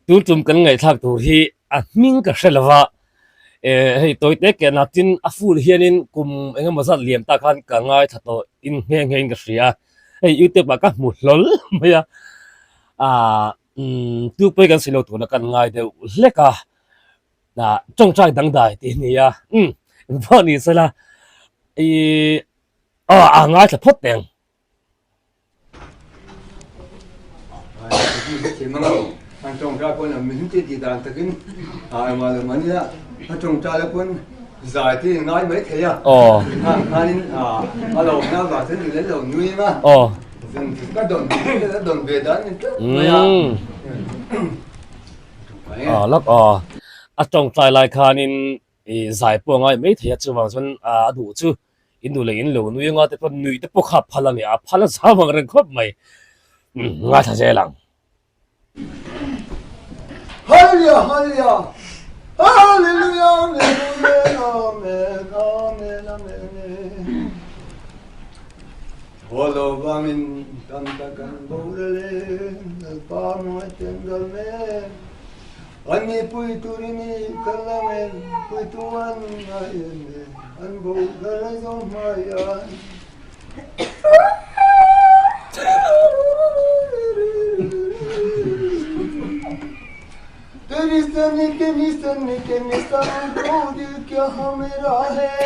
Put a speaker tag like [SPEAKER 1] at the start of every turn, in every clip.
[SPEAKER 1] Tun tum kan ngaihthlak tur hi a hming ka hre lova, eh hei tawite ke natin a full hianin kum eng emaw zat liam tak khan ka ngaithla tawh in nghe nghe in ka hria. Hei youtube ah ka hmu hlawl mai a, ah umm tu pawhin kan sawi lo tuna kan ngai deuh hlek a, ah tawngtai dangdai tih a ni a, umm engpawh ni sela ih aw a ngaithla phawt teh ang. A tawngtai lai khanin zai pawh a ngai maithei a, chuvang chuan a duh chu In nu leh in lo nui anga te pawh nuih te pawh kha a phal a ni, a phal a zau ang reng khawp mai. Umm ngaithla zel ang.
[SPEAKER 2] Hallelujah Hallelujah Hallelujah Amen Amen Amen Amen Amen Holo vangin tam tak an boral e Lalpa hmangaih ten ral mek An ni pui turin i kal ang em, pui tu an ngai em e, an bo ber a zawng hmai an. Teri sani ke nisani ke nisan ko dil kya hamra hai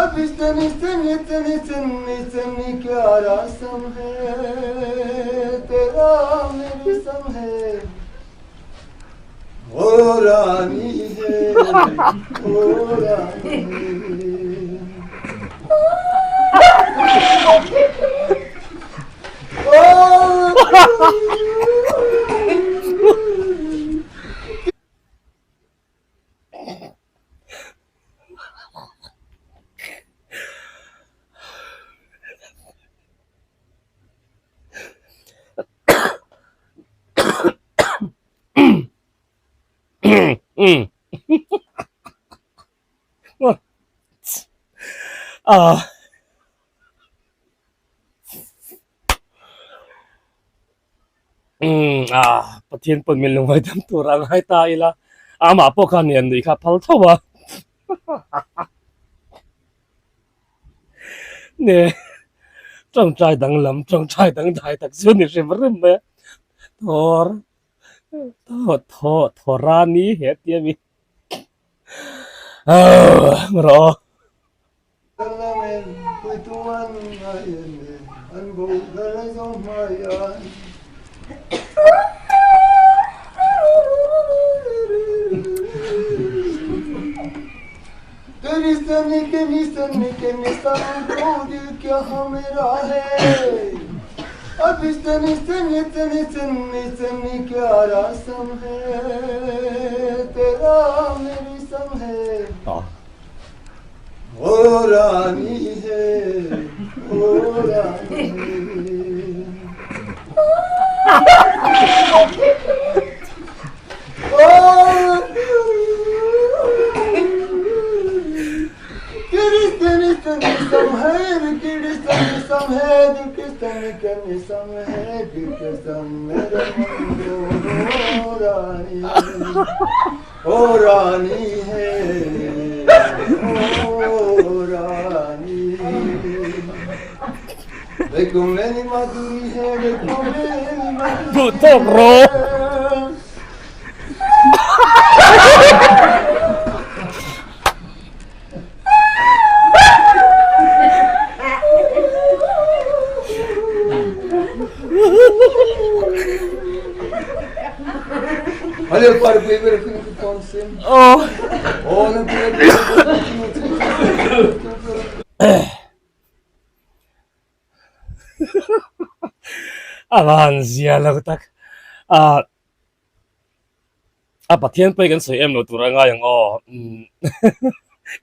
[SPEAKER 2] Abhi sani sani sani sani sani kya rasam hai Tera mere sang hai O Rani hai O Rani
[SPEAKER 1] Ah. Umm ah Pathian pawn min lo ngaidam tur a ngai ta ila amah pawh khan nen nuih kha a phal tho a ne tawngtai danglam tawngtai dangdai tak chu ni hrim hrim mai a thawr thaw thaw thaw rani he tia mi ah rawh aw. Duh tawk rawh. A van zia lo tak a a Pathian pawh hi kan sawi em lo tur a ngai ang aw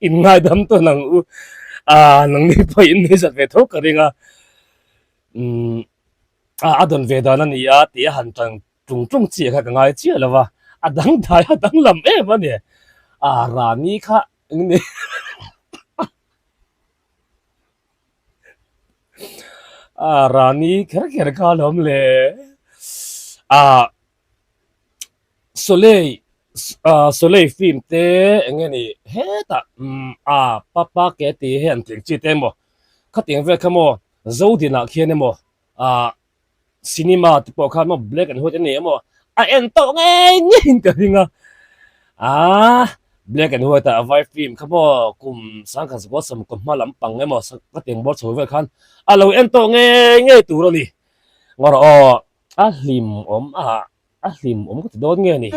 [SPEAKER 1] in ngaidam tawn ang u a nangni pawh in nuih zat ve tho ka ring a a dawn ve dan a ni a tih a han tang tung tung chiah kha ka ngai chiah lo va, a dangdai a danglam em a ni. A Rani kha eng nge A Rani kher kher kha a lo awm le. A. Soleil Soleil film te eng nge ni hetah umm a papa ke tih hi an tling chi te emaw khatiang vel kha maw Zodinah khian emaw ah cinema te pawh khan maw black and white a ni emaw a en tawh ngei ngeiin ka ring a ah black and white ah vai film kha maw kum sangkhat zakua sawmkaw hma lampang emaw ka teng bawr chho vel khan a lo en tawh ngei ngei tur a ni ngawr aw a hlim awm a a hlim awm ka ti dawn nge ni.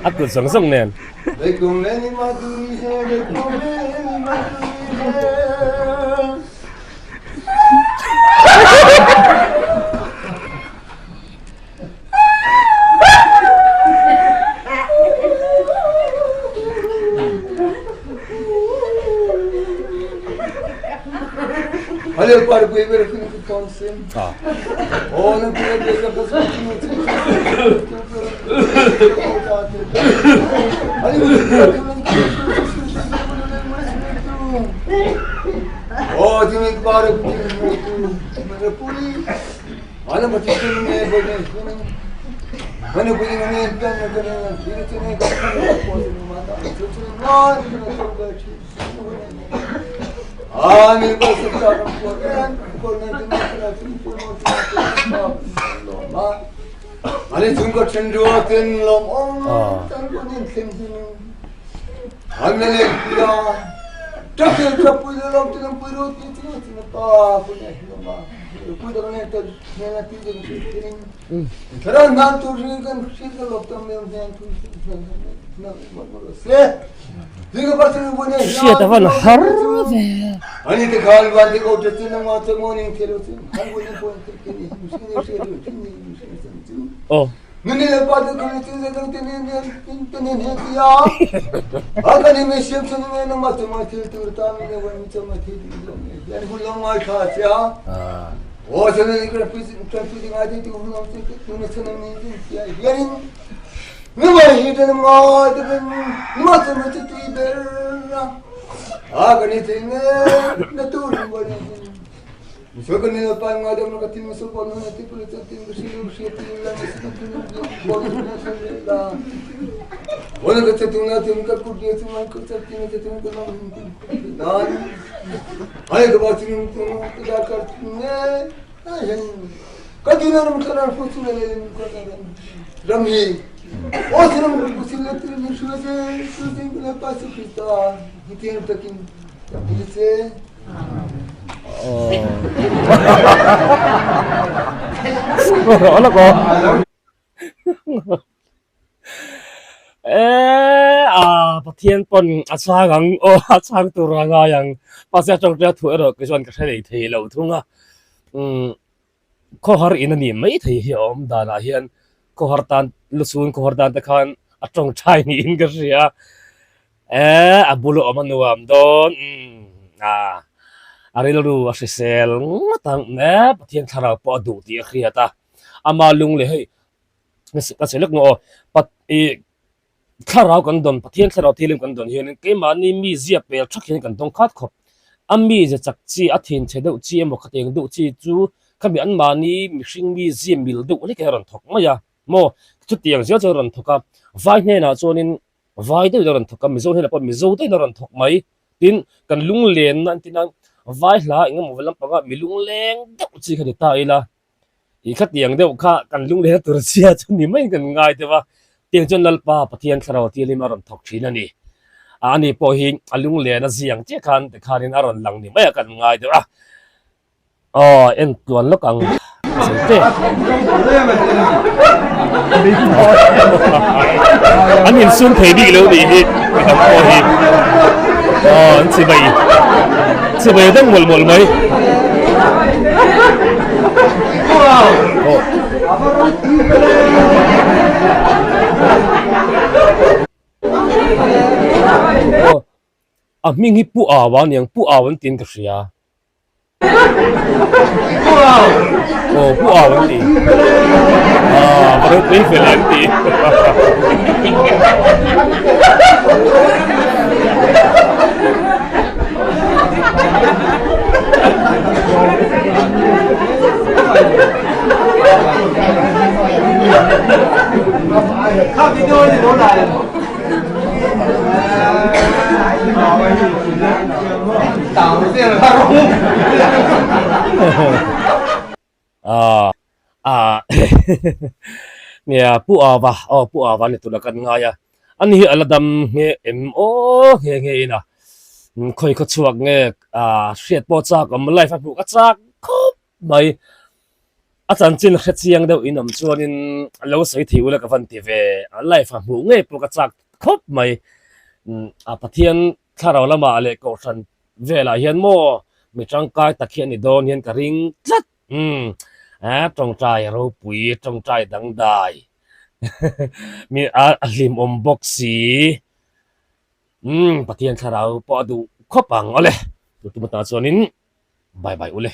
[SPEAKER 1] A kut zawng zawng nen. Hriat a van har ve. Aw. Pathian pawn a chhang ang aw a chhang tur a ngai ang mahse a tawngtaina thu erawh kei chuan ka hre leh thei lo thung a umm khawhar in a ni mai thei hi a awm danah hian khawhar tan luchhung khawhar tan te khan a tawngtai niin ka hria eh a bula awm a nuam dawn umm ah a rilru a hrisel ngawt ang eh Pathian thlarau pawh a duh tih a hriat a ama lung leh hei ka sawi lawk maw aw pat ih Thlarau kan dawn, Pathian thlarau thilim kan dawn hianin keimahni mi zia pel thak hian kan dawng khat khawp. A mi ze chak chi, a thinchhe deuh chi emaw khatiang deuh chi chu khami anmahni mihring mi zia mil deuh hlek hian a rawn thawk mai a maw? Chutiang zel chuan a rawn thawk a, vai hnenah chuanin vai deuhin a rawn thawk a, Mizo hnenah pawh Mizo deuhin a rawn thawk mai. Tin, kan lunglenna an tina vai hla engemaw lampanga mi lungleng deuh chi kha ni ta ila. Ih khatiang deuh kha kan lunglehna tur chhia chu ni maiin kan ngai deuh a, tiang chuan Lalpa Pathian thlarau tialim a rawn thawk thin a ni. A ani pawh hi a lunglehna ziang chiah khan tikhanin a rawn lang ni mai a kan ngai deuh a. Aw en tluan lawk ang ka sawi teh. An insum thei bik lo nih hi midang pawh hi. Aw an chibai chibai deuh mawlh mawlh mai. A hming hi Pu Au a niang, Pu Au an tiin ka hria. Aw pu au an ti. Ah, va ropui fel an ti. Ah ah nia pu ava aw pu ava ni tura kan ngai a ani hi a la dam nge em aw nghe nghe in a khawi khaw chhuak nge ah hriat pawh chak awm life a hmuh ka chak khawp mai. A chanchin hre chiang deuh in awm chuanin lo sawi thei ula ka van ti ve, a life a hmuh ngei pawh ka chak khawp mai. A Pathian thlarau lamah leh kohhran velah hian maw mi tangkai tak hi a ni dawn hian ka ring tlat. Umm a tawngtai ropui, tawngtai dangdai mi a hlimawm bawk si. Umm Pathian thlarau pawh a duh khawp ang awle. Tutum atang chuanin bye bye ule.